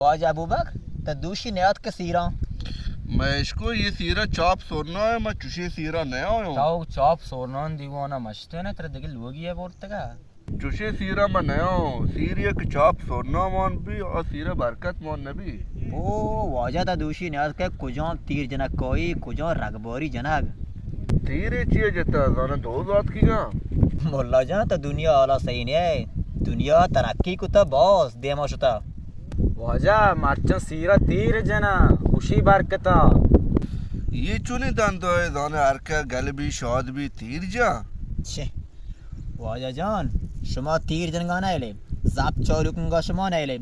واجہ ابوبکر، تو دوشی نیاتکئے سیراں؟ مئے اشکو، اے سیرا چاپ سورنا اِنت، ما چوشیں سیرا نیایاں۔ تو چاپ سورنان دیوانا مشتئے نہ، ترا دگہ لوگی ءَ برتگا۔ چوشیں سیرا ما نیایاں، سیرے کہ چاپ سورنا مان بی، آ سیرا برکت مان نبی۔ او واجہ، تو دوشی نیاتکئے کجام تیر جنکائی، کجام رگباری جنگ۔ تیرے چیا جتا، زاناں دوز آتکگاں۔ ملا جان، تو دنیا حالا سہی نیائے، دنیا ترقی کتا، باز دیما شتا۔ واجہ، مرچاں سیرا تیر جناں، خوشی برکتا۔ اے چونیں دندائے، زاناں ہر کہ گل بی، شاد بی، تیر جاں۔ چہ واجہ جان، شما تیر جنگا نئیلے، زپ چالو کنگا شما نئیلے،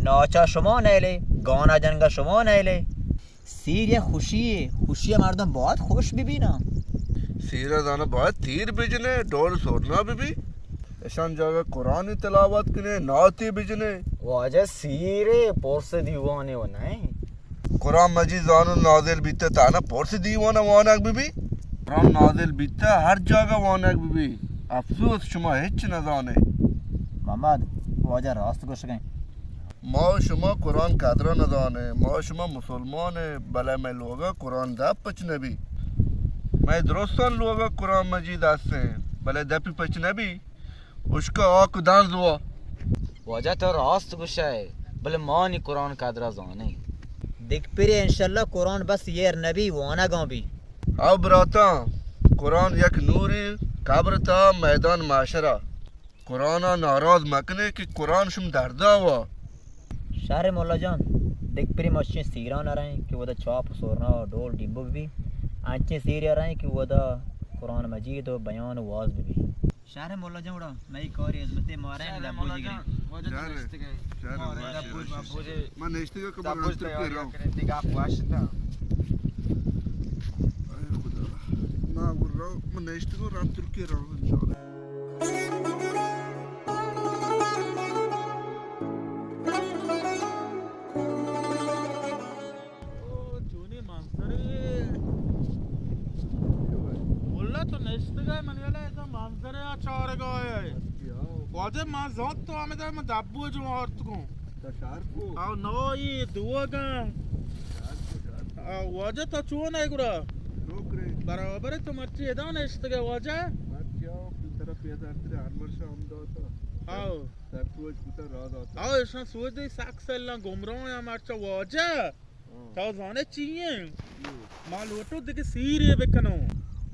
ناچا شما نئیلے، گانا جنگا شما نئیلے۔ سیر یک خوشی یے، خوشی ءَ مردم باید خوش ببی نا۔ سیر ءَ زاناں باید تیر بجنے، ڈول سورنا ببی۔ اشان جاگہ قرآن تلاوت کنے، نعتی بجنے۔ واجہ، سیرے پرس دیوانے و نئیں۔ قرآن مجید زاناں نازل بیتہ، تہنا پرس دیوان ءَ وانگ ببی۔ قرآن نازل بیتہ، ہر جاگہ وانگ ببی۔ افسوس، شما ہچ نزانے۔ محمد، واجہ راست گوشگیں۔ ما و شما قرآن قدر ءَ نزانیں، ما و شما مسلمان ایں، بلے مئے لوگ ءَ قرآن دپ پچ نبی۔ مئے درستان لوگ ءَ قرآن مجید ہستیں، بلے دپی پچ نبی۔ اشکا آک دان زوا۔ واجہ تو راست گوشئے، بلے ما نی قرآن قدر ءَ زانیں۔ دگہ پرے انشاءاللہ قرآن بس ایر نبی، وانگاں بی۔ او براتاں، قرآن یک نوری، قبر تا میدان محشرا۔ قرآن ءَ ناراض مکنے کہ قرآن شم دردا وا۔ شر ملا جان، دگہ پرے ما چشیں سیراں نہ رئیں کہ ودا چاپ و سورنا و ڈول ڈیمبو ببی، انچیں سیرے ءَ رئیں کہ ودا قرآن مجید و بیان و واز ببی۔ شر ملا جان، وڑا مئی کاری ہزمتے مارا شر دبوجی ملا گریں۔ جان، واجہ تو شر، نشتگئے۔ شر، مارا واجہ دبوج، دبوج۔ من نشتگئے کہ من دبوج ترکی تیاری رہوں۔ کریں، تئی گپ واشتا۔ اے خدا، ما گو رہوں، من نشتگئے رہوں ترکی رہوں انشاءاللہ۔ او، چونیں منظرے۔ ملا تو نشتگئے، من یلہ ادا منظرے آ چارگا ئے۔ واجہ ما زانت تو ہمدا من دبو جو آرتگوں۔ تا شہر کو؟ او نو، اے دوگاں۔ شہر کو، شہر کو۔ آ، واجہ تو چون ئے گڑا؟ نوکرے۔ برابر ئے، تو مرچی ادا نشتگئے واجہ؟ مرچی آؤ، ترا پیدار ترے ہر مرشا ہم داتا۔ آؤ۔ سر کوچ کتا راہ داتا۔ آؤ، اشاں سوج دے سک سلاں گمراہ یا مرچا واجہ۔ ہاں۔ تو زانے چی ایں؟ چی؟ ما لوٹو دگہ سیرے بکنوں۔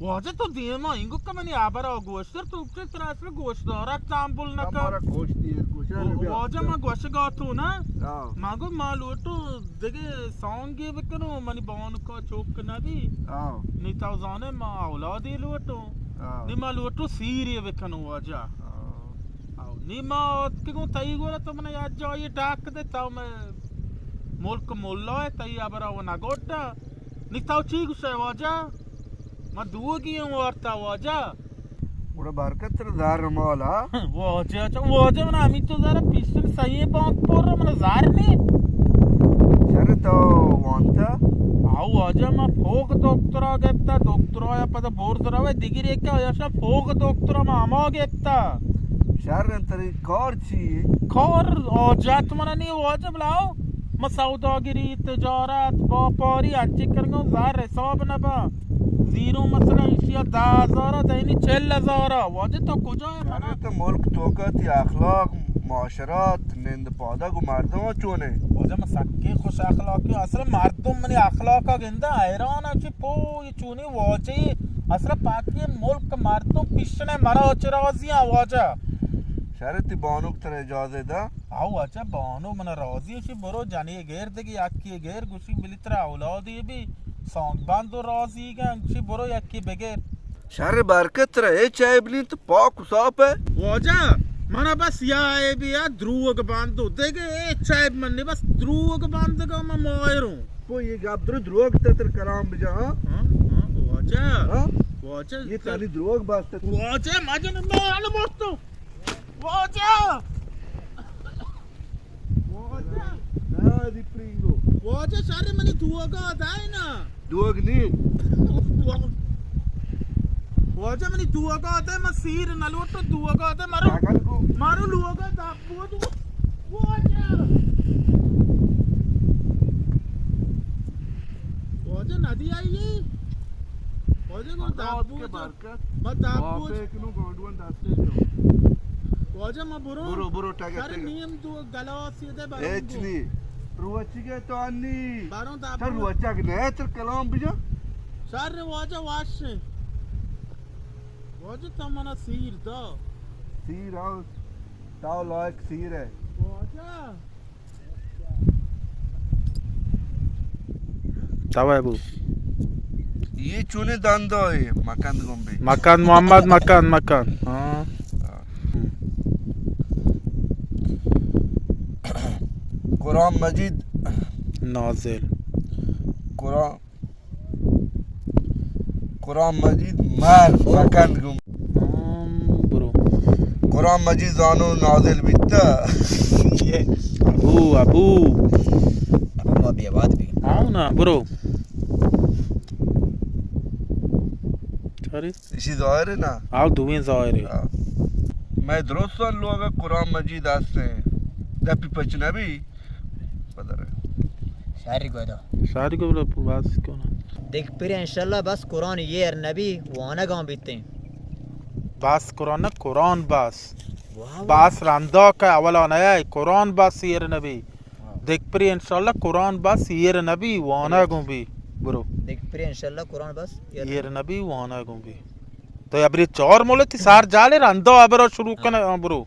واجہ تو دیما انگو کہ منی ہبرا گوشتر تو اپچے ترا اصل گوشدارا تامبل نہ کن۔ ہمارا گوشتی ہے، گوشا نبی واجہ آتا۔ ما گوشگا تو نا۔ ہاں۔ ما گو ما لوٹو دگہ سانگے بکنوں، منی بانکا چوک نبی۔ ہاں۔ نی تو زانے ما اولادے لوٹوں۔ ہاں۔ نی ما لوٹو سیرے بکنوں واجہ۔ ہاں۔ او، نی ما اتکگوں تئی گورا، تو منا یک جاہے ڈاک دے، تو مئے ملک ملا ئے، تئی ہبرا و نگوڈا۔ نی تو چی گوشئے واجہ؟ ما دوگی اوں وارتا واجہ۔ گڑا برکت ترا زر مال، ہا؟ واجہ، اچھا، واجہ منا ہمینچو زر پیشن سہی بانک پر منا زر نی۔ شر تو وانتا؟ آ واجہ ما فوق دکترا گپتا، دکترا یا پدا برز روے دگرے کہ آیاشا فوق دکترا ما ہما گپتا۔ شر انت، تئی کار چی؟ کار حاجت منا نی واجہ، بلاؤ۔ ما سوداگری، تجارت، باپاری، ہرچی کرگوں زر حساب نبا۔ زیرو مثلاً ایشیا دہ ہزار، دینی چل ہزار۔ واجہ تو کجا ئے؟ شر تو ملک توکا تئی اخلاق، معاشرات، نند پادگ و مردم چونے؟ واجہ من سکیں خوش اخلاقی، اصل مردم منی اخلاقا گندہ حیران چی پو چونیں واجہ، اصل پاکی ملک مردم پیشنے مرا چہ راضی آں واجہ۔ شر تئی بانک ترا اجازت دا؟ آ واجہ بانک منا راضی، شی برو جنے گیر دگہ یکی گیر گوشی بلی ترا اولادی بی سانگ بند و راضی گن، شی برو یکی بگیر۔ شر برکت ترا ہچ عیب نی، تو پاک و صاف ئے۔ واجہ، منا بس یا عیبے یا دروگ بندو، دگہ ہچ عیب من نی، بس دروگ بندگا من ماہروں۔ تو اے گپ درو دروگ تتر کلام بجا، ہاں؟ ہاں، ہاں، واجہ۔ ہاں؟ واجہ، اے تانی دروگ بست۔ واجہ، مجن میں ال مرتو۔ واجہ! واجہ! نہ، دی پرینگو۔ واجہ، شر منی دوگا دائے نا۔ دوگ نی۔ واجہ، منی دوگا دائے، من سیر نہ لوٹو، دوگا دائے، مارو، پاگل کو۔ مارو لوگا دا بود۔ واجہ! ادی آئی۔ واجہ گوں دابو کے برکت۔ ما دابو۔ واجہ ما برو۔ برو، برو، ٹگے، سر ٹگے۔ نیم دو گلاسی دے برو۔ ایچ نی۔ روچگے تو انی۔ برو دابو۔ تو روچگ نہ، تو کلام بجا۔ سر واجہ واش۔ واجہ تو منا سیر دا۔ سیر آؤ۔ تو لائق سیر ہے۔ واجہ۔ توے بو۔ یہ چونے دندو ہے، مکند گمبے۔ مکند محمد مکند، مکند۔ ہاں۔ قرآن مجید۔ نازل۔ قرآن قرآن مجید مار مکن گم۔ ہم، برو۔ قرآن مجید زانو نازل بیتا۔ ابو، ابو۔ ابو ما بے آباد بی۔ ہاں نا، برو۔ چاری؟ اسی ظاہر ہے نا؟ آؤ دوئیں ظاہر ہے۔ ہاں۔ میں درست لوگ قرآن مجید ہستے۔ دپی پچ نبی۔ پدر۔ شاعری گودا۔ شاعری گودا بس کنا۔ دیکھ پھر انشاءاللہ بس قرآن ایر نبی وانگاں بیتیں۔ بس قرآن نہ، قرآن بس۔ واہ واہ۔ بس رندا کہ اولا نہ، قرآن بس ایر نبی۔ ہاں۔ دیکھ پھر انشاءاللہ قرآن بس ایر نبی وانگوں بی۔ برو۔ دیکھ پھر انشاءاللہ قرآن بس ایر ایر نبی وانگوں بی۔ تو ابری چار مولتی سار جالے رندا ابرا شروع کنے، ہاں، برو۔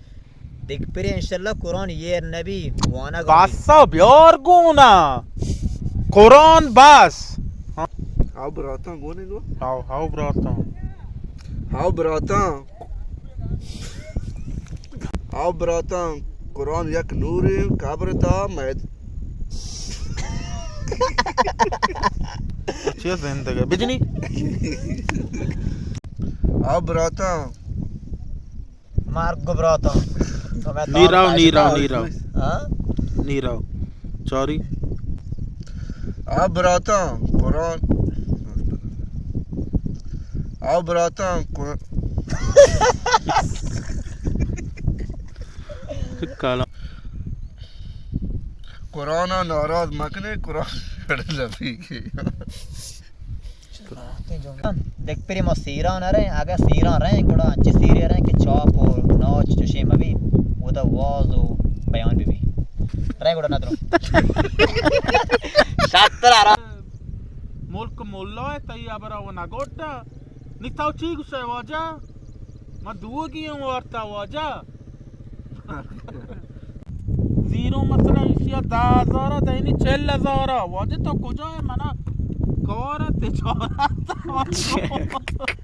دیکھ پھر انشاءاللہ قرآن ایر نبی وانگا بی۔ باسا بیار گونا۔ قرآن بس۔ ہاں۔ آؤ براتاں گونے گو۔ آؤ، آؤ براتاں۔ آؤ براتاں۔ آؤ براتاں۔ قرآن یک نورے قبر تا مید۔ چیا زندگ ہے؟ بجنی؟ آؤ براتاں۔ مار گو براتاں۔ تو میں نی تار راو، نی راو، نی راو۔ ہاں؟ نی راو۔ چاری۔ آؤ براتاں، قرآن۔ آؤ براتاں، قر-، کالا۔ قرآن ناراض مکنے، قرآن لبی کے۔ دیکھ پری ما سیران رہیں، اگہ سیران رہیں، گڑا انچی سیرے رہیں کہ چاپ و ناچ چوشیں مبی، اودا واز و بیان بی بی۔ رہیں گڑا ندرو۔ شاتر آرام۔ ملک مولا ہے، تئی ابرا و نگوٹا۔ نی تو چی گوشے واجہ؟ من دوگی اوں وارتا واجہ۔ زیرو مثلاً ایشی ءَ دہ ہزار ءَ دئینی چل ہزار ءَ۔ واجہ تو کجا ئے؟ منا کار ءَ تجارت ءَ۔